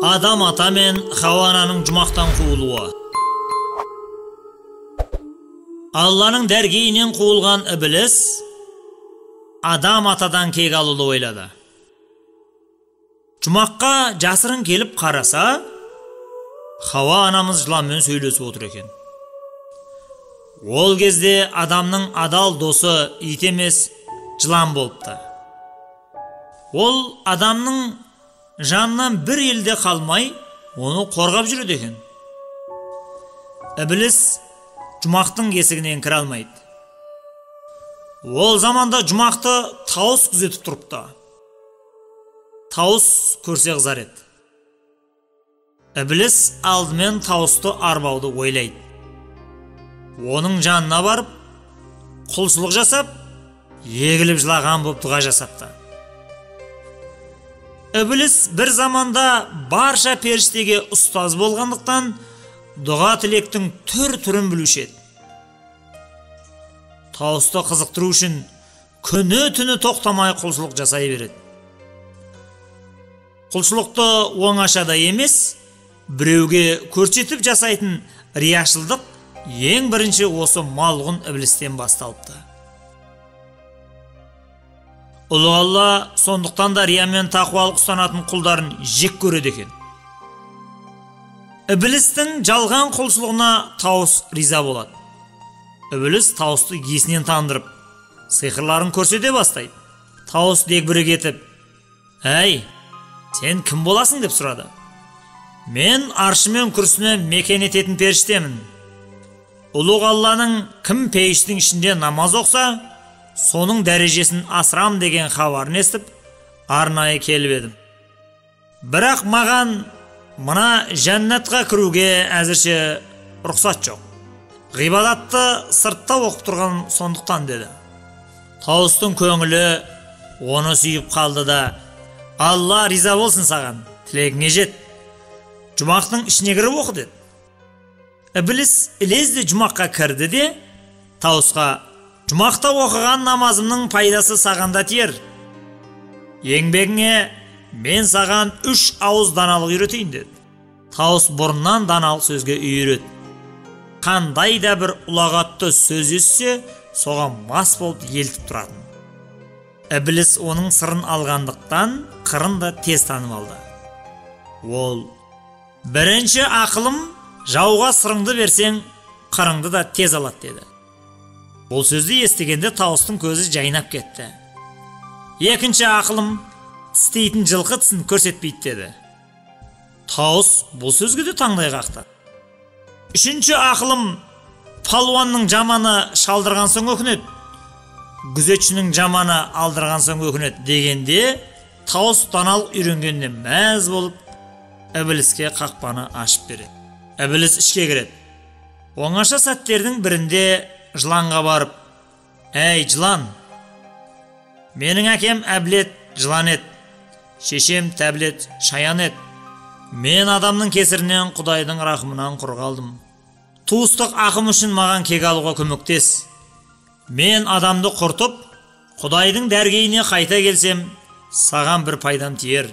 Адам ата мен Хауа ананың жұмақтан қуылуы. Алланың дәргейінен қуылған Ібіліс Адам атадан кек алуды ойлады. Жұмаққа жасырын келіп қараса, Хауа анамыз жыланмен сөйлесіп отыр екен. Ол кезде адамның адал досы ит емес, жылан болыпты. Ол адамның жанынан бір елде қалмай, оны қорғап жүреді екен. Ібіліс жұмақтың есігінен кіре алмайды. Ол заманда жұмақты тауыс күзетіп тұрыпты. Тауыс көрсе қызар еді. Ібіліс алдымен тауысты арбауды ойлайды. Оның жанына барып, құлшылық жасап, егіліп жылаған боп дұға жасапты. Ібіліс бір заманда барша періштеге ұстаз болғандықтан дұға тілектің түр-түрін білуші еді. Тауысты қызықтыру үшін күні-түні тоқтамай құлшылық жасай береді. Құлшылықты оңашада емес, біреуге көрсетіп жасайтын рияшылдық ең бірінші осы малғұн ібілістен басталыпты. Ұлы Алла сондықтан да рия мен тақуалық ұстанатын құлдарын жек көреді екен. Ібілістің жалған құлшылығына тауыс риза болады. Ібіліс тауысты есінен тандырып, сиқырларын көрсете бастайды. Тауыс дегбірі кетіп, «Әй, сен кім боласың?» деп сұрады. «Мен аршы мен күрсіні мекен ететін періштемін. Ұлық Алланың кім пейіштің ішінде намаз оқса, соның дәрежесін асырам деген хабарын естіп, арнайы келіп едім. Бірақ маған мына жәннатқа кіруге әзірше рұқсат жоқ. Ғибадатты сыртта оқып тұрған сондықтан» деді. Тауыстың көңілі оны сүйіп қалды да, «Алла риза болсын саған, тілегіңе жет. Жұмақтың ішіне кіріп оқы» деді. Ібіліс ілезде жұмаққа кірді де, тауысқа: «Жұмақта оқыған намазымның пайдасы саған да тиер. Еңбегіңе мен саған 3 ауыз даналық үйретейін» деді. Тауыс бұрыннан даналық сөзге үйрет. Қандай да бір ұлағатты сөз естісе, соған мас болып елтіп тұратын. Ібіліс оның сырын алғандықтан қырын да тез танып алды. Ол: «Бірінші ақылым, жауға сырыңды берсең, қырыңды да тез алады» деді. Бұл сөзді естігенде тауыстың көзі жайнап кетті. «Екінші ақылым, тістейтін жылқы тісін көрсетпейді» деді. Тауыс бұл сөзге де таңдай қақты. «Үшінші ақылым, палуанның жаманы шалдырған соң өкінеді, күзетшінің жаманы алдырған соң өкінеді» дегенде тауыс даналық үйренгеніне мәз болып, Ібіліске қақпаны ашып береді. Ібіліс ішке кіреді. Оңаша сәттердің бірінде жыланға барып, «Әй, жылан, менің әкем Әбілет жылан еді, шешем Тәбілет шаян еді. Мен адамның кесірінен Құдайдың рахымынан құр қалдым. Туыстық ақым үшін маған кек алуға көмектес. Мен адамды құртып, Құдайдың дәргейіне қайта келсем, саған бір пайдам тиер»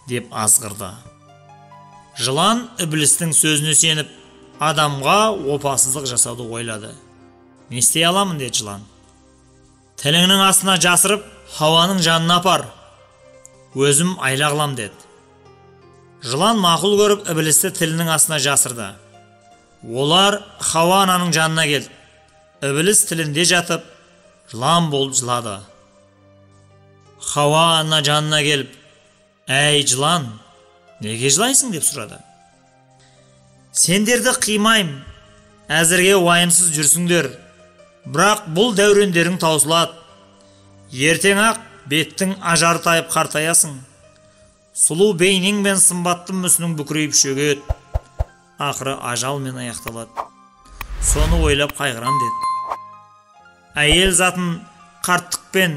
деп азғырды. Жылан Ібілістің сөзіне сеніп, адамға опасыздық жасауды ойлады. «Не істей аламын?» деді жылан. «Тіліңнің астына жасырып, Хауаның жанына апар. Өзім айла қылам» деді. Жылан мақұл көріп, Ібілісті тілінің астына жасырды. Олар Хауа ананың жанына келді. Ібіліс тілінде жатып, жылан болып жылады. Хауа ана жанына келіп, «Әй, жылан, неге жылайсың?» деп сұрады. «Сендерді қимайм, әзірге уайымсыз жүрсіңдер, бірақ бұл дәурендерің таусылады. Ертең-ақ беттің ажары тайып қартаясың. Сұлу бейнең мен сымбатты мүсінің бүкірейіп шөгеді. Ақыры ажалмен аяқталады. Соны ойлап қайғырам» деді. Әйел затын қарттықпен,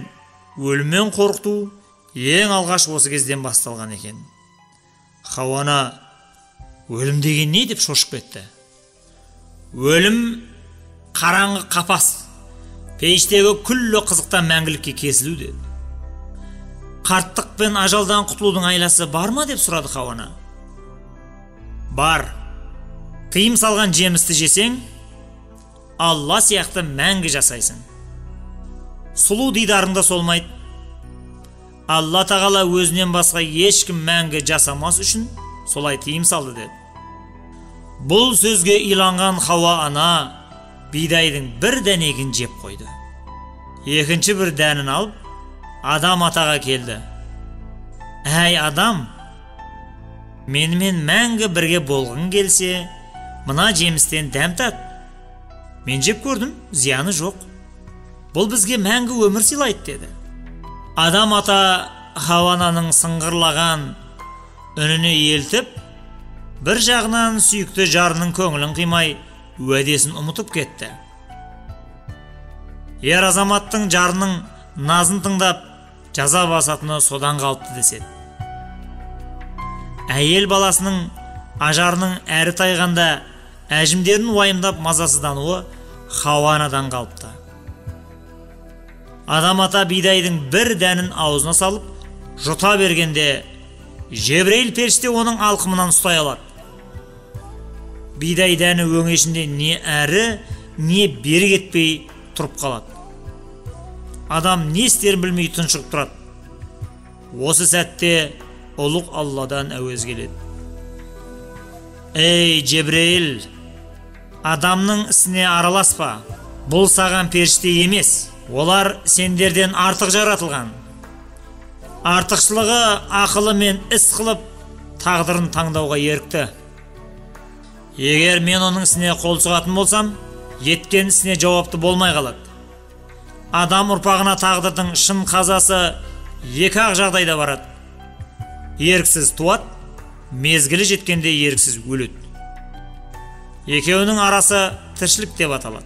өліммен қорқыту ең алғаш осы кезден басталған екен. Хауа ана өлім деген не деп шошып кетті. Өлім қараңғы қапас, пейіштегі күллі қызықтан мәңгілікке кесілу деді. Қарттық пен ажалдан құтылудың айласы бар ма деп сұрады Хауа ана. Бар, тыйым салған жемісті жесең, Алла сияқты мәңгі жасайсың. Сұлу дидарың да солмайды. Алла тағала өзінен басқа ешкім мәңгі жасамас үшін солай тыйым салды деді. Бұл сөзге иланған Хауа ана бидайдың бір дәнегін жеп қойды. Екінші бір дәнін алып, Адам атаға келді. Әй адам, менімен мәңгі бірге болғың келсе, мына жемістен дәм тат. Мен жеп көрдім, зияны жоқ. Бұл бізге мәңгі өмір сыйлайды деді. Адам ата Хауа ананың сыңғырлаған үніне елтіп, бір жағынан сүйікті жарының көңілін қимай, уәдесін ұмытып кетті. Ер азаматтың жарының назын тыңдап, жаза басатыны содан қалыпты деседі. Әйел баласының ажарының әрі тайғанда әжімдерін уайымдап мазасыздануы Хауа анадан қалыпты. Адам ата бидайдың бір дәнін аузына салып, жұта бергенде Жебірейіл періште оның алқымынан ұстай алады. Бидай дәні өңешінде не әрі, не бері кетпей тұрып қалады. Адам не істерін білмей тұншығып тұрады. Осы сәтте ұлық Алладан әуез келеді. Ей, Жебірейіл, адамның ісіне араласпа. Бұл саған періште емес. Олар сендерден артық жаратылған. Артықшылығы ақылымен іс қылып, тағдырын таңдауға ерікті. Егер мен оның ісіне қол сұғатын болсам, еткен ісіне жауапты болмай қалады. Адам ұрпағына тағдырдың шын қазасы екі-ақ жағдайда барады. Еріксіз туады, мезгілі жеткенде еріксіз өледі. Екеуінің арасы тіршілік деп аталады.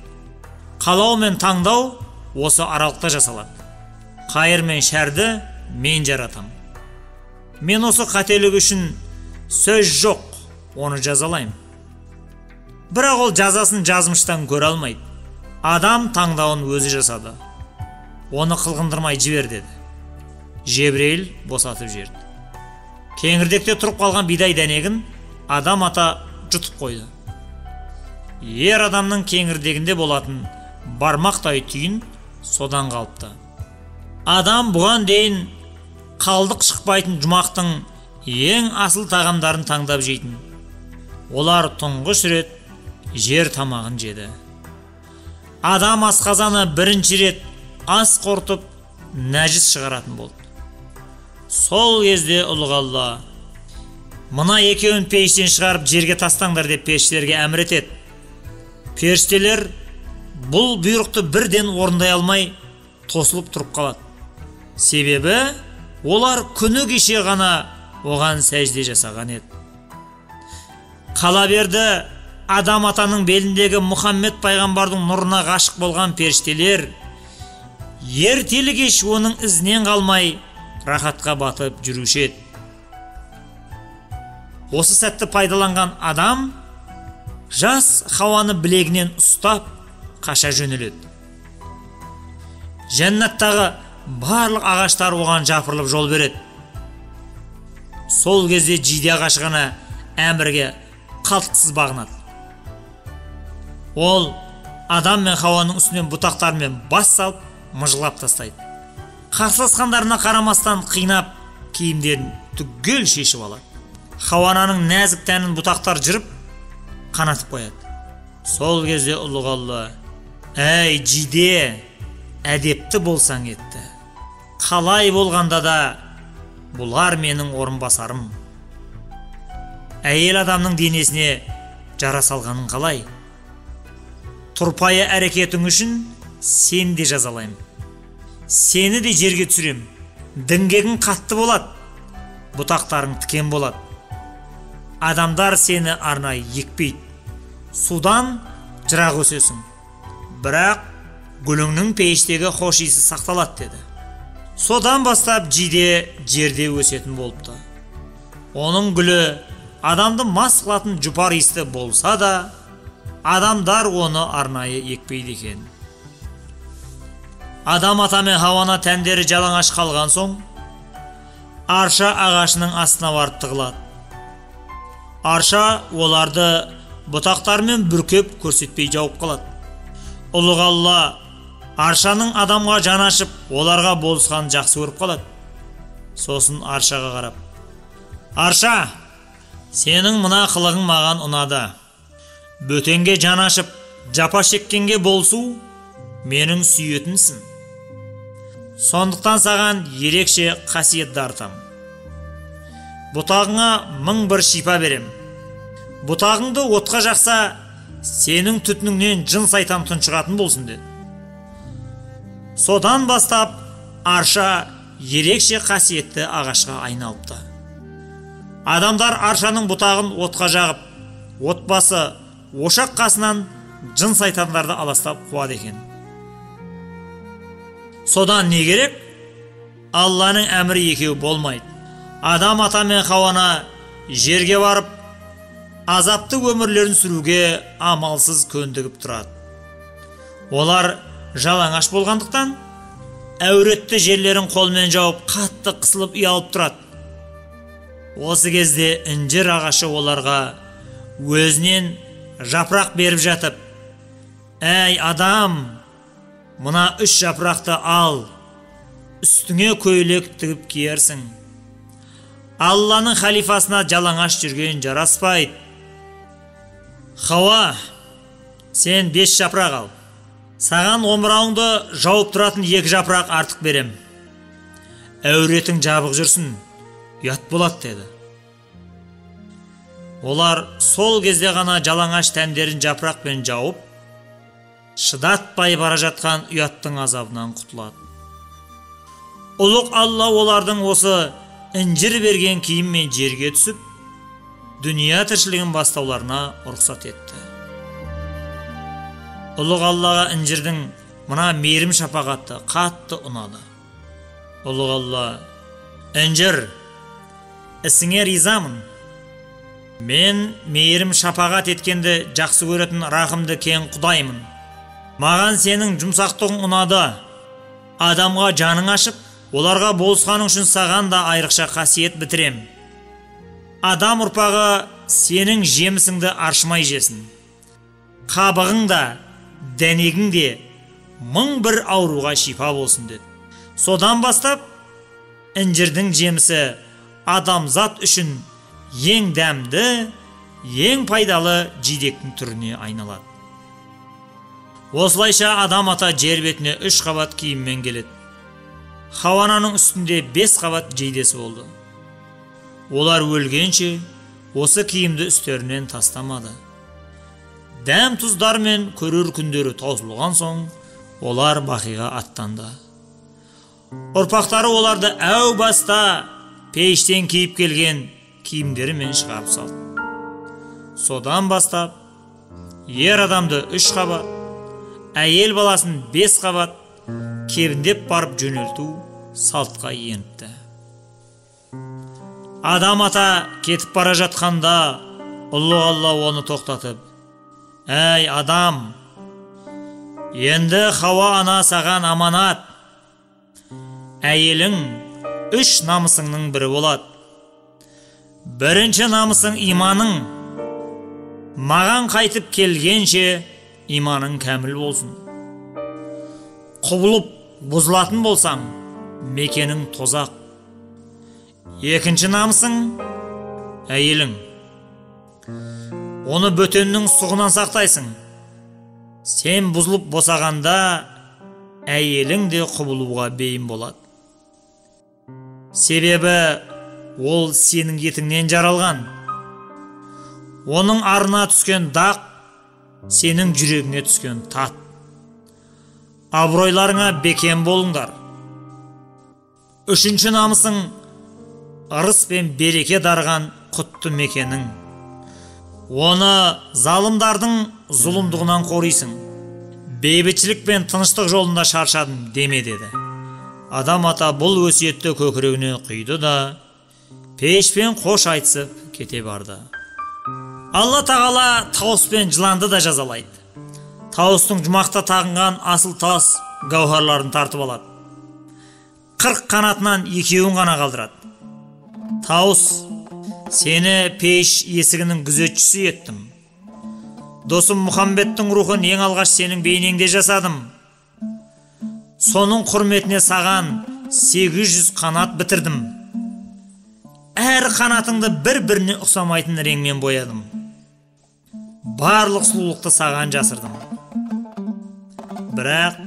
Қалау мен таңдау осы аралықта жасалады. Қайыр мен шәрді мен жаратам. Мен осы қателік үшін сөз жоқ, оны жазалаймын. Бірақ ол жазасын жазмыштан көре алмайды. Адам таңдауын өзі жасады. Оны қылғындырмай жібер деді. Жебірейіл босатып жіберді. Кеңірдекте тұрып қалған бидай дәнегін адам ата жұтып қойды. Ер адамның кеңірдегінде болатын бармақтай түйін содан қалыпты. Адам бұған дейін қалдық шықпайтын жұмақтың ең асыл тағамдарын таңдап жейтін. Олар тұңғыш рет жер тамағын жеді. Адам асқазаны бірінші рет ас қорытып, нәжіс шығаратын болды. Сол кезде ұлық Алла, мына екеуін пейіштен шығарып жерге тастаңдар деп періштелерге әмір етеді. Періштелер бұл бұйрықты бірден орындай алмай тосылып тұрып қалады. Себебі олар күні кеше ғана оған сәжде жасаған еді. Қала берді, Адам атаның беліндегі Мұхаммед пайғамбардың нұрына ғашық болған періштелер ертелі кеш оның ізінен қалмай рахатқа батып жүруші еді. Осы сәтті пайдаланған адам жас Хауаны білегінен ұстап қаша жөнеледі. Жәннаттағы барлық ағаштар оған жапырылып жол береді. Сол кезде жиде ағашы ғана әмірге қалтқысыз бағынады. Ол адам мен Хауаның үстінен бұтақтарымен бас салып, мыжғылап тастайды. Қарсыласқандарына қарамастан қинап, киімдерін түгел шешіп алады. Хауа ананың нәзік тәнін бұтақтар жырып, қанатып қояды. Сол кезде ұлық Алла, әй жиде, әдепті болсаң етті. Қалай болғанда да бұлар менің орынбасарым. Әйел адамның денесіне жара салғанын қалай? Тұрпайы әрекетің үшін сен де жазалаймын. Сені де жерге түсірем. Діңгегің қатты болады, бұтақтарың тікен болады. Адамдар сені арнайы екпейді. Судан жырақ өсесің. Бірақ гүліңнің пейіштегі хош иісі сақталады деді. Содан бастап жиде жерде өсетін болыпты. Оның гүлі адамды мас қылатын жұпар иісті болса да, адамдар оны арнайы екпейді екен. Адам ата мен Хауа ана тәндері жалаңаш қалған соң, арша ағашының астына барып тығылады. Арша оларды бұтақтарымен бүркеп көрсетпей жауып қалады. Ұлық Алла аршаның адамға жан ашып, оларға болысқанын жақсы көріп қалады. Сосын аршаға қарап: «Арша, сенің мына қылығың маған ұнады. Бөтенге жан ашып, жапа шеккенге болысу менің сүйетін ісім. Сондықтан саған ерекше қасиет дарытам. Бұтағыңа 1001 шипа берем. Бұтағыңды отқа жақса, сенің түтініңнен жын сайтан тұншығатын болсын» деді. Содан бастап арша ерекше қасиетті ағашқа айналыпты. Адамдар аршаның бұтағын отқа жағып, отбасы ошақ қасынан жын сайтандарды аластап қуады екен. Содан не керек? Алланың әмірі екеу болмайды. Адам ата мен Хауана жерге барып, азапты өмірлерін сүруге амалсыз көндігіп тұрады. Олар жалаңаш болғандықтан, әуретті жерлерін қолмен жауып, қатты қысылып ұялып тұрады. Осы кезде інжір ағашы оларға өзінен жапырақ беріп жатып: «Әй адам, мына 3 жапырақты ал, үстіңе көйлек тігіп киерсің. Алланың халифасына жалаңаш жүрген жараспайды. Хауа, сен 5 жапырақ ал. Саған омырауыңды жауып тұратын 2 жапырақ артық берем. Әуретің жабық жүрсін, ұят болады» деді. Олар сол кезде ғана жалаңаш тәндерін жапырақпен жауып, шыдатпай бара жатқан ұяттың азабынан құтылады. Ұлық Алла олардың осы інжір берген киіммен жерге түсіп, дүние тіршілігін бастауларына рұқсат етті. Ұлық Аллаға інжірдің мына мейірім шапағаты қатты ұнады. Ұлық Алла: «Інжір, ісіңе ризамын. Мен мейірім шапағат еткенді жақсы көретін рахымды кең Құдаймын. Маған сенің жұмсақтығың ұнады. Адамға жаның ашып, оларға болысқаның үшін саған да айрықша қасиет бітірем. Адам ұрпағы сенің жемісіңді аршымай жесін. Қабығың да, дәнегің де 1001 ауруға шипа болсын» деді. Содан бастап інжірдің жемісі адамзат үшін ең дәмді, ең пайдалы жидектің түріне айналады. Осылайша адам ата жер бетіне 3 қабат киіммен келеді. Хауананың үстінде 5 қабат жейдесі болды. Олар өлгенше осы киімді үстерінен тастамады. Дәм тұздар мен көрер күндері таусылған соң, олар бақиға аттанды. Ұрпақтары оларды әу баста пейіштен киіп келген киімдерімен шығарып салды. Содан бастап ер адамды 3 қабат, әйел баласын 5 қабат кебіндеп барып жөнелту салтқа еніпті. Адам ата кетіп бара жатқанда ұлы Алла оны тоқтатып: «Әй адам, енді Хауа ана саған аманат. Әйелің 3 намысыңның бірі болады. Бірінші намысың иманың. Маған қайтып келгенше иманың кәміл болсын. Құбылып бұзылатын болсаң, мекенің тозақ. Екінші намысың әйелің. Оны бөтеннің сұғынан сақтайсың. Сен бұзылып босағанда әйелің де құбылуға бейім болады. Себебі ол сенің етіңнен жаралған. Оның арына түскен дақ сенің жүрегіңе түскен тат. Абыройларыңа бекем болыңдар. Үшінші намысың ырыс пен береке дарыған құтты мекенің. Оны залымдардың зұлымдығынан қорисың. Бейбітшілік пен тыныштық жолында шаршадым деме» деді. Адам ата бұл өсиетті көкірегіне құйды да, пейішпен қош айтысып кете барды. Алла тағала тауыс пен жыланды да жазалайды. Тауыстың жұмақта тағынған асыл тас гауһарларын тартып алады. 40 қанатынан 2-еуін ғана қалдырады. Тауыс, Сені пейіш есігінің күзетшісі еттім. Досым Мұхаммедтің рухын ең алғаш сенің бейнеңде жасадым. Соның құрметіне саған 800 қанат бітірдім. Әр қанатыңды бір-біріне ұқсамайтын реңмен боядым. Барлық сұлулықты саған жасырдым. Бірақ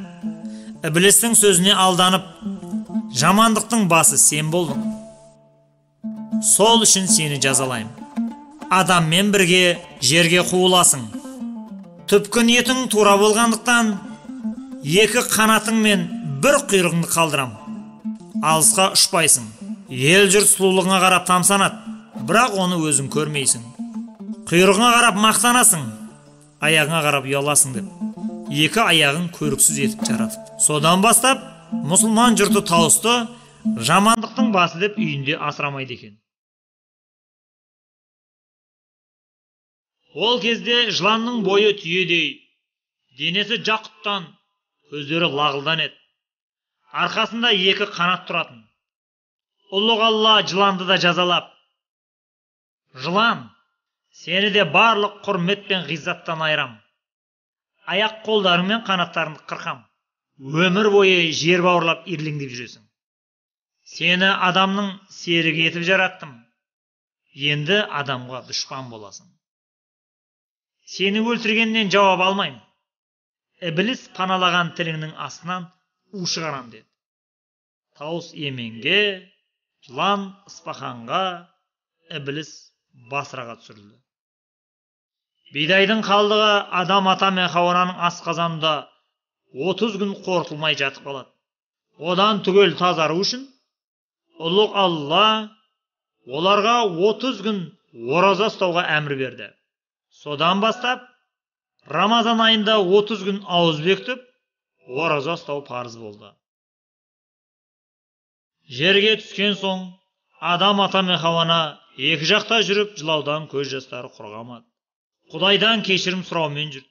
ібілістің сөзіне алданып, жамандықтың басы сен болдың. Сол үшін сені жазалаймын. Адаммен бірге жерге қуыласың. Түпкі ниетің тура болғандықтан, екі қанатың мен бір құйрығыңды қалдырам. Алысқа ұшпайсың. Ел жұрт сұлулығыңа қарап тамсанады, бірақ оны өзің көрмейсің. Құйрығыңа қарап мақтанасың, аяғыңа қарап ұяласың деп. Екі аяғын көріксіз етіп жаратып. Содан бастап мұсылман жұрты тауысты жамандықтың басы деп үйінде асырамайды екен. Ол кезде жыланның бойы түйедей, денесі жақұттан, көздері лағылдан еді. Арқасында екі қанат тұратын. Ұлық Алла жыланды да жазалап, жылан, сені де барлық құрмет пен ғиззаттан айырам. Аяқ қолдарың мен қанаттарыңды қырқам. Өмір бойы жер бауырлап ирелеңдеп жүресің. Сені адамның серігі етіп жараттым. Енді адамға дұшпан боласың. Сені өлтіргеннен жауап алмаймын. Ібіліс паналаған тіліңнің астынан у шығарам деді. Тауыс Йеменге, жылан Ыспаханға, ібіліс Басраға түсірілді. Бидайдың қалдығы Адам ата мен Хауананың асқазанында 30 күн қорытылмай жатып қалады. Одан түгел тазару үшін Ұлық Алла оларға 30 күн ораза ұстауға әмір берді. Содан бастап Рамазан айында 30 күн ауыз бекітіп, ораза ұстау парыз болды. Жерге түскен соң Адам ата мен Хауана екі жақта жүріп жылаудан көз жастары құрғамады. Құдайдан кешірім сұраумен жүрді.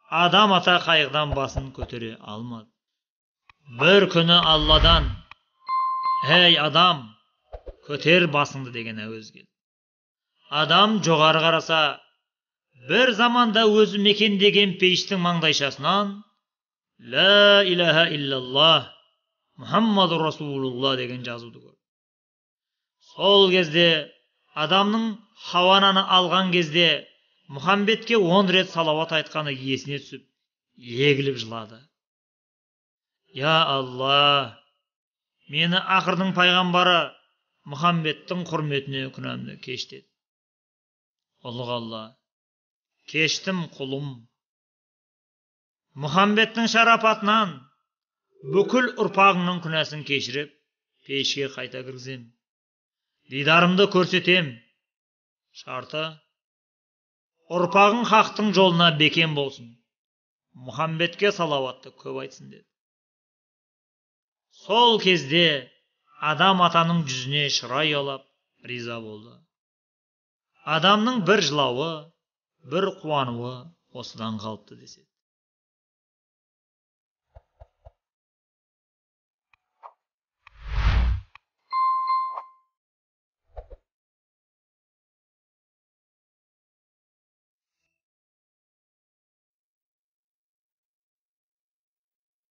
Адам ата қайғыдан басын көтере алмады. Бір күні Алладан, «Әй адам, көтер басыңды» деген әуез келді. Адам жоғары қараса, бір заманда өзі мекендеген пейіштің маңдайшасынан «Ла илаха иллаллах, Мұхаммаду Расулуллах» деген жазуды көрді. Сол кезде адамның Хауананы алған кезде Мұхаммедке 10 рет салауат айтқаны есіне түсіп, егіліп жылады. Я Алла, мені ақырдың пайғамбары Мұхаммедтің құрметіне күнәмді кеш деді. Ұлық Алла, кештім құлым. Мұхаммедтің шарапатынан бүкіл ұрпағыңның күнәсін кешіріп, пейішке қайта кіргізем. Дидарымды көрсетем. Шарты, ұрпағың хақтың жолына бекем болсын. Мұхаммедке салауатты көп айтсын деді. Сол кезде Адам атаның жүзіне шырай ұялап риза болды. Адамның бір жылауы, бір қуануы осыдан қалыпты деседі.